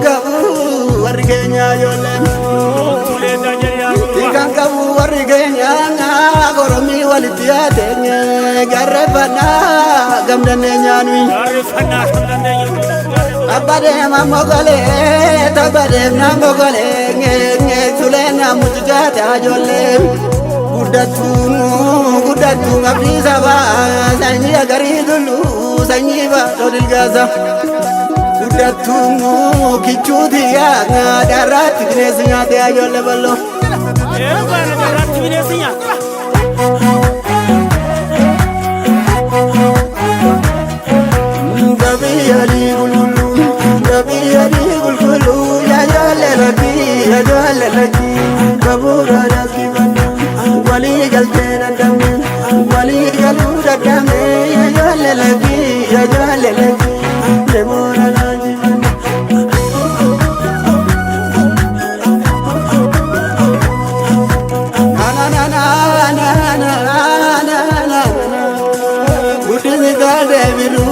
qabu warri keenya ijoolleen. Tikan qabu warri keenya goromii walitti yaate garreeffannaa gamdannee nyaanui. Abbadeem ammoo golee tabbadeem naannoo golee suleen mucucaate ijoollee. Guddattuun guddattuun abdii sabaa sanyii agarii tulluu sanyii baatoo dilgaasa. Guddattuun kichuuti yaa darraatti bineensi nyaate ijoollee bal'oo. Darraatti bineensi nyaata. Gabiyyaalii gulgulluu gabiyyaalii gulgulluu yaa lakkii yaa lakkii babuura lakkii walii galtee dadhabne walii galuu dadhabne yaa lakkii yaa lakkii deemuura laajii. Guddinni gaadee bilu